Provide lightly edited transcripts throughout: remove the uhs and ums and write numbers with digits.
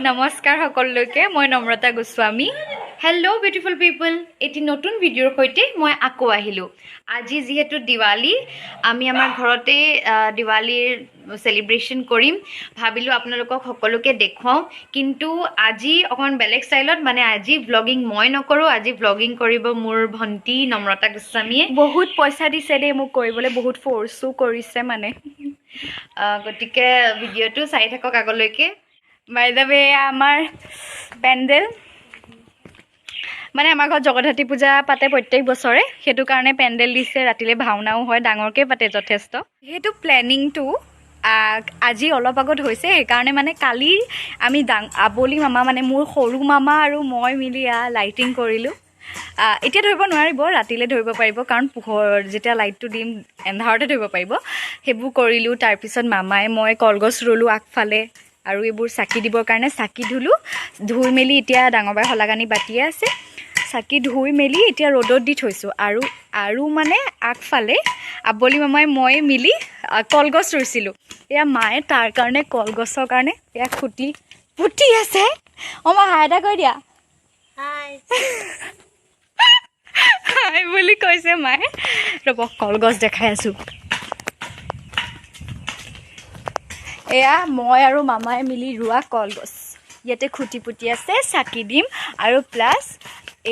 নমস্কাৰ সকলোকে, মই নম্ৰতা গোস্বামী। হেল্ল' বিউটিফুল পিপল, এটি নতুন ভিডিঅ'ৰ সৈতে মই আকৌ আহিলোঁ। আজি যিহেতু দিৱালী, আমি আমাৰ ঘৰতে দিৱালীৰ চেলিব্ৰেশ্যন কৰিম। ভাবিলোঁ আপোনালোকক সকলোকে দেখুৱাওঁ, কিন্তু আজি অকণমান বেলেগ ষ্টাইলত, মানে আজি ভ্লগিং মই নকৰোঁ, আজি ভ্লগিং কৰিব মোৰ ভণ্টি নম্ৰতা গোস্বামীয়ে। বহুত পইচা দিছে দেই মোক কৰিবলৈ, বহুত ফ'ৰ্চো কৰিছে মানে। গতিকে ভিডিঅ'টো চাই থাকক আগলৈকে। বাই the ৱে, আমাৰ পেণ্ডেল, মানে আমাৰ ঘৰত জগদ্ধাত্ৰী পূজা পাতে প্ৰত্যেক বছৰে, সেইটো কাৰণে পেণ্ডেল দিছে। ৰাতিলৈ ভাওনাও হয়, ডাঙৰকৈ পাতে যথেষ্ট। সেইটো প্লেনিংটো আজি অলপ আগত হৈছে, সেইকাৰণে মানে কালি আমি আবলি মামা, মানে মোৰ সৰু মামা আৰু মই মিলি লাইটিং কৰিলোঁ। এতিয়া ধৰিব নোৱাৰিব, ৰাতিলৈ ধৰিব পাৰিব, কাৰণ পোহৰ যেতিয়া লাইটটো দিম এন্ধাৰতে ধৰিব পাৰিব। সেইবোৰ কৰিলোঁ। তাৰপিছত মামাই মই কলগছ ৰুলোঁ আগফালে, আৰু এইবোৰ চাকি দিবৰ কাৰণে চাকি ধুলোঁ। ধুই মেলি এতিয়া ডাঙৰ বাই শলাগানি বাতিয়ে আছে, চাকি ধুই মেলি এতিয়া ৰ'দত দি থৈছোঁ। আৰু মানে আগফালে আবলি মামাই মই মিলি কলগছ ৰুইছিলোঁ। এয়া মায়ে তাৰ কাৰণে কলগছৰ কাৰণে এয়া খুটি পুতি আছে। অঁ মা, হাই এটা কৈ দিয়া। হাই বুলি কৈছে মায়ে। ৰ'ব, কলগছ দেখাই আছোঁ। এয়া মই আৰু মামাই মিলি ৰোৱা কলগছ, ইয়াতে খুটি পুতি আছে, চাকি দিম। আৰু প্লাছ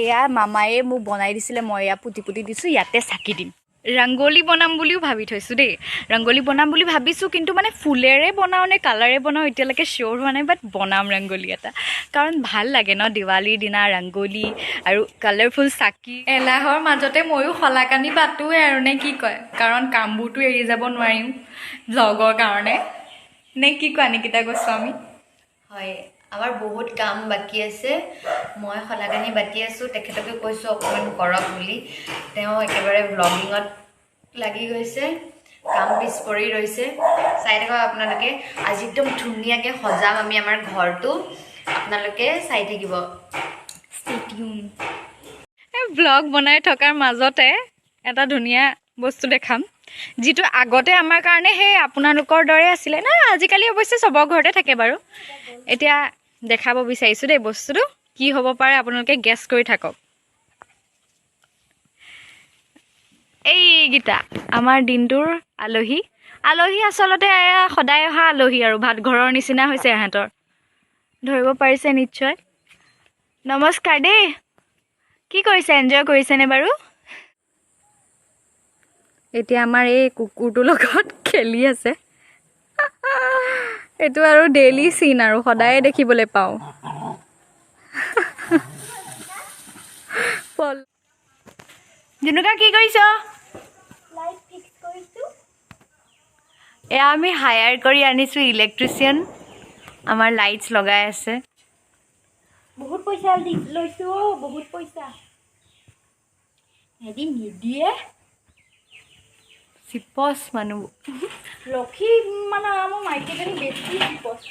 এয়া মামায়ে মোক বনাই দিছিলে, মই এয়া পুতি পুতি দিছোঁ, ইয়াতে চাকি দিম। ৰংগোলী বনাম বুলিও ভাবি থৈছোঁ দেই, ৰংগোলী বনাম বুলি ভাবিছোঁ, কিন্তু মানে ফুলেৰে বনাওঁ নে কালাৰে বনাওঁ এতিয়ালৈকে চিয়'ৰ হোৱা নাই, বাট বনাম ৰংগোলী এটা, কাৰণ ভাল লাগে ন দিৱালীৰ দিনা ৰংগোলী আৰু কালাৰফুল চাকি। এলাহৰ মাজতে ময়ো শলাকানি পাতোৱে আৰু, নে কি কয়, কাৰণ কামবোৰতো এৰি যাব নোৱাৰিম ব্লগৰ কাৰণে, নে কি কোৱা নিকিতা গোস্বামী? হয়, আমাৰ বহুত কাম বাকী আছে। মই শলাকানি বাতি আছোঁ, তেখেতকে কৈছোঁ অকণমান কৰক বুলি, তেওঁ একেবাৰে ভ্লগিঙত লাগি গৈছে, কাম পিছ পৰি ৰৈছে। চাই থাকক আপোনালোকে, আজি একদম ধুনীয়াকৈ সজাম আমি আমাৰ ঘৰটো, আপোনালোকে চাই থাকিব। Stay tune. এই ভ্লগ বনাই থকাৰ মাজতে এটা ধুনীয়া বস্তু দেখাম, যিটো আগতে আমাৰ কাৰণে সেই আপোনালোকৰ দৰে আছিলে না, আজিকালি অৱশ্যে চবৰ ঘৰতে থাকে বাৰু। এতিয়া দেখাব বিচাৰিছোঁ দেই বস্তুটো কি হ'ব পাৰে, আপোনালোকে গেছ কৰি থাকক। এইকেইটা আমাৰ দিনটোৰ আলহী। আলহী আচলতে এয়া সদায় অহা আলহী আৰু, ভাত ঘৰৰ নিচিনা হৈছে ইহঁতৰ, ধৰিব পাৰিছে নিশ্চয়। নমস্কাৰ দেই, কি কৰিছে, এনজয় কৰিছেনে বাৰু? এতিয়া আমাৰ এই কুকুৰটোৰ লগত খেলি আছে। এইটো আৰু ডেইলি চিন আৰু, সদায়ে দেখিবলৈ পাওঁ। জুনুকা কি কৰিছ? এয়া আমি হায়াৰ কৰি আনিছোঁ ইলেক্ট্ৰিচিয়ান, আমাৰ লাইটছ লগাই আছে। বহুত পইচা লৈছোঁ অ', বহুত পইচা। সিহঁতি নিদিয়ে, চিপচ মানুহ। লক্ষী মানে আমাৰ মাইকীজনী বেছি চিপচ।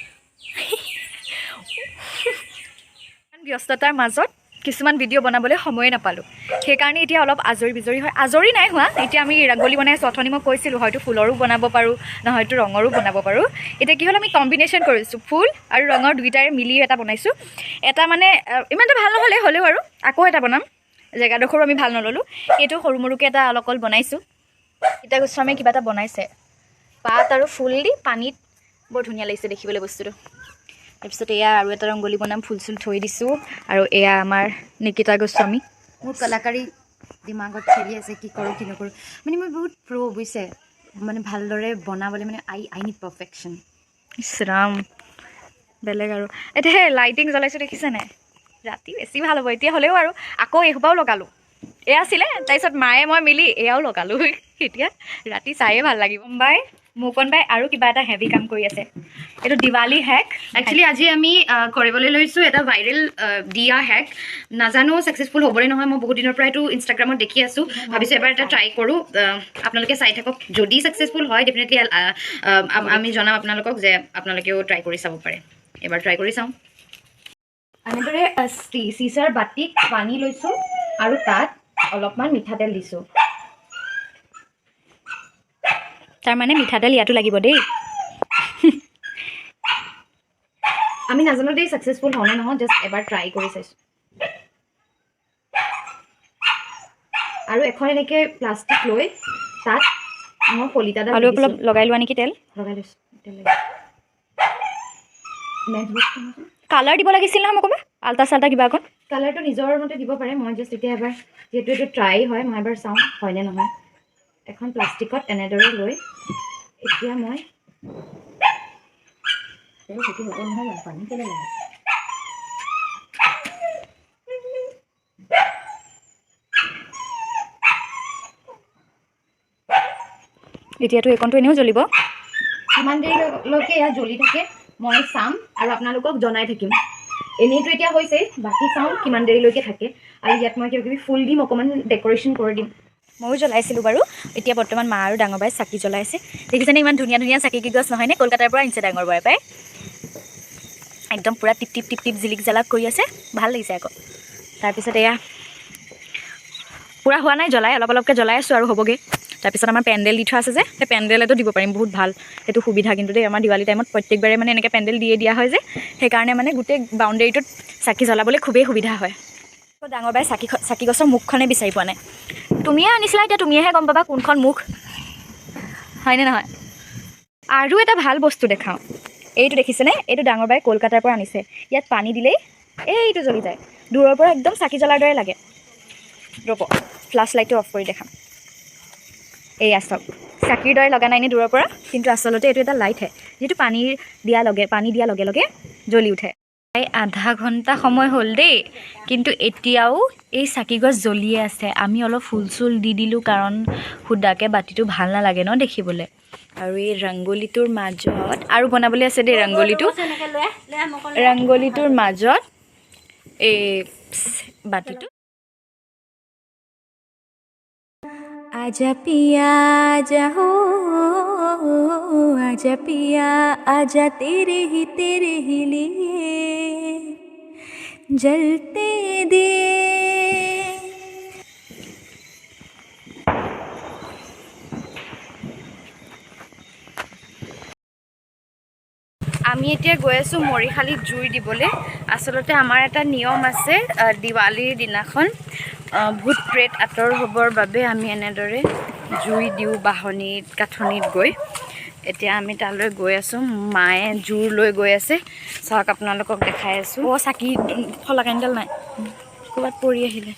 ব্যস্ততাৰ মাজত কিছুমান ভিডিঅ' বনাবলৈ সময়ে নাপালোঁ, সেইকাৰণে এতিয়া অলপ আজৰি বিজৰি হয়, আজৰি নাই হোৱা। এতিয়া আমি ৰংগোলী বনাই আছোঁ। অথনি মই কৈছিলোঁ হয়তো ফুলৰো বনাব পাৰোঁ, নহয়তো ৰঙৰো বনাব পাৰোঁ। এতিয়া কি হ'ল, আমি কম্বিনেশ্যন কৰিছোঁ, ফুল আৰু ৰঙৰ দুইটাৰে মিলি এটা বনাইছোঁ। এটা মানে ইমান এটা ভাল নহ'লে হ'লেও আৰু আকৌ এটা বনাম, জেগাডোখৰো আমি ভাল নল'লোঁ। এইটো সৰু মৰুকৈ এটা অলপ অকল বনাইছোঁ। এতিয়া গোস্বামীয়ে কিবা এটা বনাইছে, পাত আৰু ফুল দি পানীত, বৰ ধুনীয়া লাগিছে দেখিবলৈ বস্তুটো। তাৰপিছত এয়া আৰু এটা ৰংগোলী বনাম, ফুল চুল থৈ দিছোঁ। আৰু এয়া আমাৰ নিকিতা গোস্বামী। মোৰ কলাকাৰী দিমাগত খেলি আছে, কি কৰোঁ কি নকৰোঁ, মানে মই বহুত প্ৰ' বুজিছে, মানে ভালদৰে বনাবলৈ, মানে আই নিড পাৰফেকশ্যন। ইছ ৰাম, বেলেগ আৰু। এতিয়া সেই লাইটিং জ্বলাইছোঁ দেখিছে নাই, ৰাতি বেছি ভাল হ'ব এতিয়া হ'লেও। আৰু আকৌ এইসোপাও লগালোঁ, এয়া আছিলে, তাৰপিছত মায়ে মই মিলি এয়াও লগালোঁ। এতিয়া ৰাতি চায়ে ভাল লাগিব। বাই মোকন বাই আৰু কিবা এটা হেভি কাম কৰি আছে, এইটো দিৱালী হেক। একচুৱেলি আজি আমি কৰিবলৈ লৈছোঁ এটা ভাইৰেল দিয়া হেক, নাজানো ছাকচেছফুল হ'বনে নহয়। মই বহুত দিনৰ পৰা এইটো ইনষ্টাগ্ৰামত দেখি আছোঁ, ভাবিছোঁ এবাৰ এটা ট্ৰাই কৰোঁ। আপোনালোকে চাই থাকক, যদি ছাকচেছফুল হয় ডেফিনেটলি আমি জনাম আপোনালোকক যে আপোনালোকেও ট্ৰাই কৰি চাব পাৰে। এবাৰ ট্ৰাই কৰি চাওঁ। এনেদৰে চিচাৰ বাতিত পানী লৈছোঁ আৰু তাত অলপমান মিঠাতেল দিছোঁ। তাৰমানে মিঠাতেল ইয়াতো লাগিব দেই। আমি নাজানো দেই ছাকচেছফুল হওঁনে নহয়, জাষ্ট এবাৰ ট্ৰাই কৰি চাইছোঁ। আৰু এখন এনেকৈ প্লাষ্টিক লৈ তাত মই শলিতাডাল আৰু অলপ লগাই লোৱা নেকি তেল? লগাই লৈছোঁ তেল। মেথ বক্সটো কালাৰ দিব লাগিছিল নহয় মোক, আল্টা চাল্টা কিবা অকণ। কালাৰটো নিজৰ মতে দিব পাৰে। মই জাষ্ট এতিয়া এবাৰ, যিহেতু এইটো ট্ৰাই হয়, মই এবাৰ চাওঁ হয়নে নহয়। এখন প্লাষ্টিকত এনেদৰে লৈ এতিয়া মই এতিয়াতো এইকণটো এনেও জ্বলিব। কিমান দেৰিলৈকে এয়া জ্বলি থাকে মই চাম আৰু আপোনালোকক জনাই থাকিম। এনেইতো এতিয়া হৈছে, বাকী চাওঁ কিমান দেৰিলৈকে থাকে। আৰু ইয়াত মই কিবা কিবি ফুল দিম, অকণমান ডেক'ৰেশ্যন কৰি দিম। ময়ো জ্বলাইছিলোঁ বাৰু। এতিয়া বৰ্তমান মা আৰু ডাঙৰ বাই চাকি জ্বলাইছে। দেখিছেনে ইমান ধুনীয়া ধুনীয়া চাকি গছ নহয়নে? কলকাতাৰ পৰা আনিছে ডাঙৰ বাই পাই। একদম পূৰা টিপ টিপ টিপ টিপ জিলিক জালাক কৰি আছে, ভাল লাগিছে আকৌ। তাৰপিছত এয়া পূৰা হোৱা নাই জ্বলাই, অলপ অলপকৈ জ্বলাই আছোঁ আৰু হ'বগৈ। তাৰপিছত আমাৰ পেণ্ডেল দি থোৱা আছে যে, সেই পেণ্ডেলতো দিব পাৰিম, বহুত ভাল সেইটো সুবিধা কিন্তু দেই। আমাৰ দিৱালী টাইমত প্ৰত্যেকবাৰে মানে এনেকৈ পেণ্ডেল দিয়ে দিয়া হয় যে, সেইকাৰণে মানে গোটেই বাউণ্ডেৰীটোত চাকি জ্বলাবলৈ খুবেই সুবিধা হয়। আকৌ ডাঙৰ বাই চাকি গছৰ মুখখনে বিচাৰি পোৱা নাই। তুমিয়ে আনিছিলা, এতিয়া তুমিয়েহে গম পাবা কোনখন মুখ হয়নে নহয়। আৰু এটা ভাল বস্তু দেখাওঁ, এইটো দেখিছেনে? এইটো ডাঙৰ বাই কলকাতাৰ পৰা আনিছে। ইয়াত পানী দিলেই এইটো জ্বলি যায়, দূৰৰ পৰা একদম চাকি জ্বলাৰ দৰে লাগে। ৰ'ব, ফ্লাছ লাইটটো অফ কৰি দেখাম। এইয়া চাওক, চাকিৰ দৰে লগা নাই নে দূৰৰ পৰা, কিন্তু আচলতে এইটো এটা লাইটহে, যিটো পানী দিয়াৰ লগে লগে জ্বলি উঠে। প্ৰায় আধা ঘণ্টা সময় হ'ল দেই, কিন্তু এতিয়াও এই চাকি গছ জ্বলিয়ে আছে। আমি অলপ ফুল চুল দি দিলোঁ, কাৰণ সুদাকৈ বাতিটো ভাল নালাগে ন দেখিবলৈ। আৰু এই ৰংগোলীটোৰ মাজত আৰু বনাবলৈ আছে দেই। ৰংগোলীটোৰ মাজত এই বাতিটো। आजा पिया आजा हो, आजा पिया आजा, तेरे ही लिए जलते दिए। আমি এতিয়া গৈ আছোঁ মৰিশালিত জুই দিবলৈ। আচলতে আমাৰ এটা নিয়ম আছে, দিৱালীৰ দিনাখন ভূত প্ৰেত আঁতৰ হ'বৰ বাবে আমি এনেদৰে জুই দিওঁ বাঁহনিত কাঠনিত গৈ। এতিয়া আমি তালৈ গৈ আছোঁ, মায়ে জোৰ লৈ গৈ আছে। চাওক, আপোনালোকক দেখাই আছোঁ। অ' চাকি শলাকাইনডাল নাই, ক'ৰবাত পৰি আহিলে।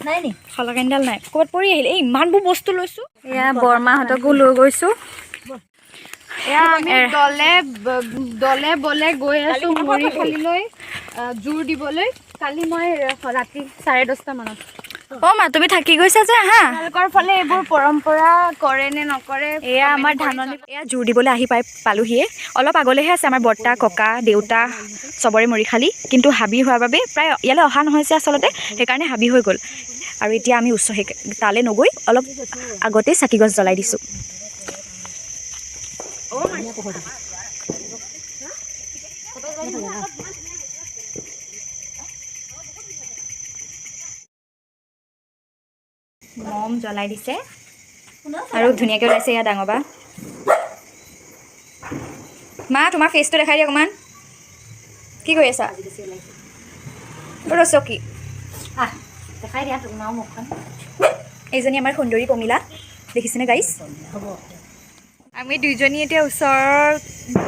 নাই নি? শলাকাইনডাল নাই, ক'ৰবাত পৰি আহিলে। এই ইমানবোৰ বস্তু লৈছোঁ। এয়া বৰমাহঁতকো লৈ গৈছোঁ। এয়া আমি দলে বলে গৈ আছোঁ মৰিশালিলৈ জোৰ দিবলৈ। কালি মই ৰাতি 10:30 মানত। অ' মা, তুমি থাকি গৈছা যে? হা, আপোনালোকৰ ফালে এইবোৰ পৰম্পৰা কৰে নে নকৰে? এয়া আমাৰ ধাননি। এয়া জোৰ দিবলৈ আহি পালোহিয়ে। অলপ আগলৈহে আছে আমাৰ বৰ্তা, ককা, দেউতা চবৰে মৰিশালি, কিন্তু হাবি হোৱাৰ বাবে প্ৰায় ইয়ালৈ অহা নহৈছে আচলতে, সেইকাৰণে হাবি হৈ গ'ল। আৰু এতিয়া আমি ওচৰ তালৈ নগৈ অলপ আগতেই চাকি গছ জ্বলাই দিছোঁ। মম জ্বলাই দিছে আৰু ধুনীয়াকৈ ওলাইছে। এয়া ডাঙৰ বা। মা, তোমাৰ ফেচটো দেখাই দিয়া অকণমান। কি কৰি আছা? ৰচকী দেখাই দিয়া তোমাৰ মুখখন। এইজনী আমাৰ সুন্দৰী পমিলা, দেখিছেনে গাইছ? আমি দুইজনী এতিয়া ওচৰৰ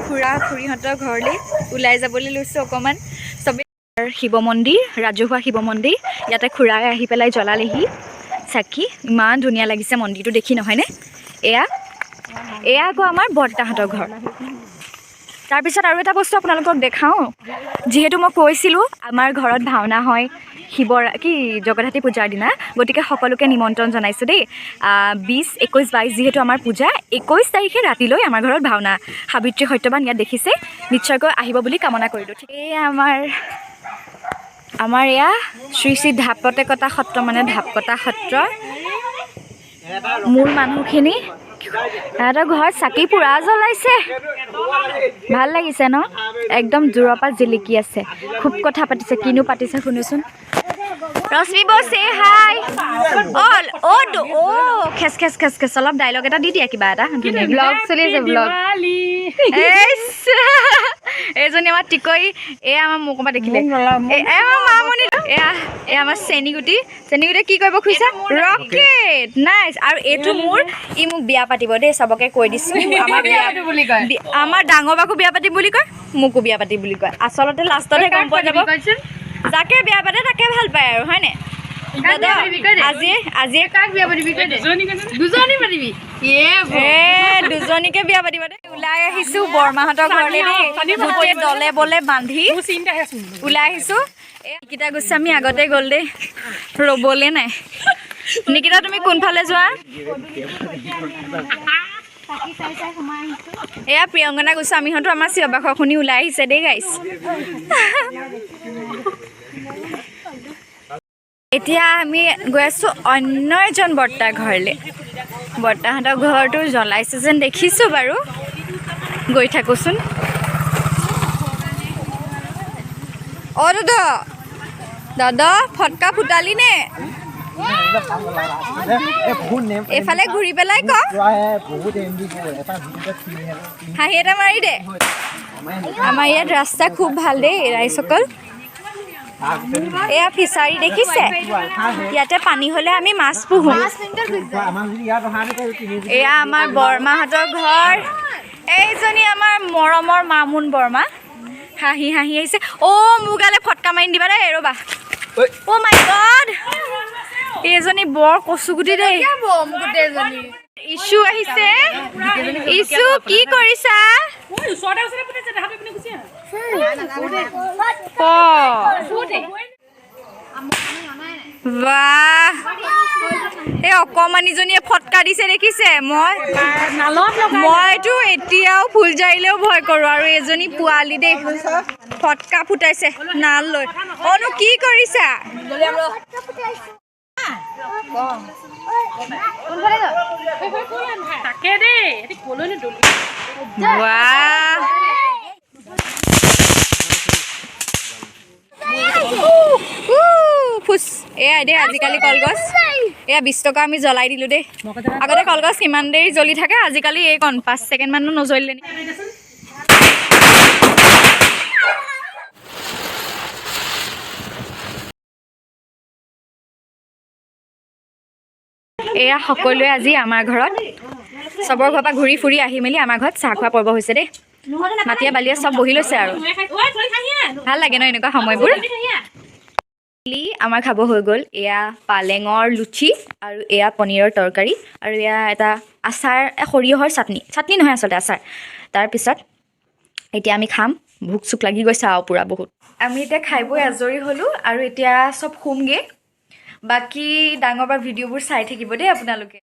খুৰা খুৰীহঁতৰ ঘৰলৈ ওলাই যাবলৈ লৈছোঁ অকণমান। চবেই শিৱ মন্দিৰ, ৰাজহুৱা শিৱ মন্দিৰ, ইয়াতে খুৰাই আহি পেলাই জ্বলালেহি চাকি। ইমান ধুনীয়া লাগিছে মন্দিৰটো দেখি নহয়নে? এয়া এয়া আকৌ আমাৰ বৰ্তাহঁতৰ ঘৰ। তাৰপিছত আৰু এটা বস্তু আপোনালোকক দেখাওঁ। যিহেতু মই কৈছিলোঁ আমাৰ ঘৰত ভাওনা হয় শিৱৰ কি জগদ্ধাত্ৰী পূজাৰ দিনা, গতিকে সকলোকে নিমন্ত্ৰণ জনাইছোঁ দেই। 20, 21, 22 যিহেতু আমাৰ পূজা, 21 তাৰিখে ৰাতিলৈ আমাৰ ঘৰত ভাওনা। সাবিত্ৰী সত্যবান ইয়াত দেখিছে, নিশ্চয়কৈ আহিব বুলি কামনা কৰিলোঁ। এয়া আমাৰ এয়া শ্ৰী শ্ৰী ঢাপতে কটা সত্ৰ, মানে ঢাপকটা সত্ৰ মূল মানুহখিনি। সিহঁতৰ ঘৰত চাকি পূৰা জ্বলাইছে, ভাল লাগিছে ন? একদম দূৰৰ পৰা জিলিকি আছে। খুব কথা পাতিছে, কিনো পাতিছে শুনোচোন। ৰশ্মি বৌ, চে হাই। অ' অ' খেচ খেচ খেচ খেচ, অলপ ডাইলগ এটা দি দিয়া, কিবা এটা। ব্লগ চলি আছে, ব্লগ। এইজনী আমাৰ টিকই, এয়া আমাৰ মোক দেখিলে, এয়া মামনি, এয়া এয়া আমাৰ চেনিগুটি। চেনিগুটি কি কৰিব খুজিছা? Rocket, nice. আৰু এইটো মোৰ, ই মোক বিয়া পাতিব দেই, চবকে কৈ দিছোঁ। আমাৰ বিয়া আমাৰ ডাঙৰ বাকো বিয়া পাতিম বুলি কয়, মোকো বিয়া পাতিম বুলি কয়। আচলতে লাষ্টতহে গম পোৱা যাব, যাকে বিয়া পাতে তাকে ভাল পায় আৰু, হয়নে? দাদা আজিয়ে কাক বিয়া পাতিবি? দুজনী পাতিবি, দুজনীকে বিয়া পাতিব দেই। ওলাই আহিছো বৰমাহঁতৰ ঘৰলৈ দেই, গোটেই দলে বলে বান্ধি ওলাই আহিছো। নিকিতা গোস্বামী আগতে গ'ল দেই, ৰ'বলে নাই। নিকিতা তুমি কোনফালে যোৱা? এয়া প্ৰিয়ংগনা গোস্বামীহঁতো আমাৰ চিঞৰ বাখৰ শুনি ওলাই আহিছে দেই গাইছ। এতিয়া আমি গৈ আছোঁ অন্য এজন বৰ্তাৰ ঘৰলৈ। বৰ্তাহঁতৰ ঘৰটো জ্বলাইছে যেন দেখিছোঁ বাৰু, গৈ থাকোঁচোন। অ' দাদা, দাদা ফটকা ফুটালি নে? এইফালে ঘূৰি পেলাই ক, হাঁহি এটা মাৰি দে। আমাৰ ইয়াত ৰাস্তা খুব ভাল দেই ৰাইজসকল। এয়া ফিচাৰী দেখিছে, ইয়াতে পানী হ'লে আমি মাছ পুহোঁ। এয়া আমাৰ বৰমাহঁতৰ ঘৰ। এইজনী আমাৰ মৰমৰ মামুন বৰমা, হাঁহি হাঁহি আহিছে। অ' মোৰ গালে ফটকা মাৰি দিবা দেই, ৰ'বা। অ' মাই গড, এইজনী বৰ কচুগুটি দেই। ইছু আহিছে। ইছু কি কৰিছা? বাহ, এই অকমানিজনীয়ে ফটকা দিছে দেখিছে। মইতো এতিয়াও ফুল জাৰিলেও ভয় কৰোঁ, আৰু এজনী পোৱালি দেই ফটকা ফুটাইছে নাল লৈ। অনো কি কৰিছা? ফুচ, এয়াই দেই আজিকালি কলগছ। এয়া 20 টকা আমি জ্বলাই দিলোঁ দেই। আগতে কলগছ কিমান দেৰি জ্বলি থাকে, আজিকালি এইকণ 5 ছেকেণ্ড মানো নজ্বলিলে নেকি। এয়া সকলোৱে আজি আমাৰ ঘৰত, চবৰ ঘৰৰ পৰা ঘূৰি ফুৰি আহি মেলি আমাৰ ঘৰত চাহ খোৱা পৰ্ব হৈছে দেই। মাটিয়ে বালিয়ে চব বহি লৈছে আৰু, ভাল লাগে ন এনেকুৱা সময়বোৰ। আমাৰ খাব হৈ গ'ল। এয়া পালেঙৰ লুচি আৰু এয়া পনীৰৰ তৰকাৰী আৰু এয়া এটা আচাৰ, সৰিয়হৰ চাটনি, চাটনি নহয় আচলতে আচাৰ। তাৰপিছত এতিয়া আমি খাম, ভোক চোক লাগি গৈছে আৰু পূৰা বহুত। আমি এতিয়া খাই বৈ আজৰি হ'লোঁ আৰু এতিয়া চব শুমগৈ। বাকী ডাঙৰ বাৰ ভিডিঅ'বোৰ চাই থাকিব দেই আপোনালোকে।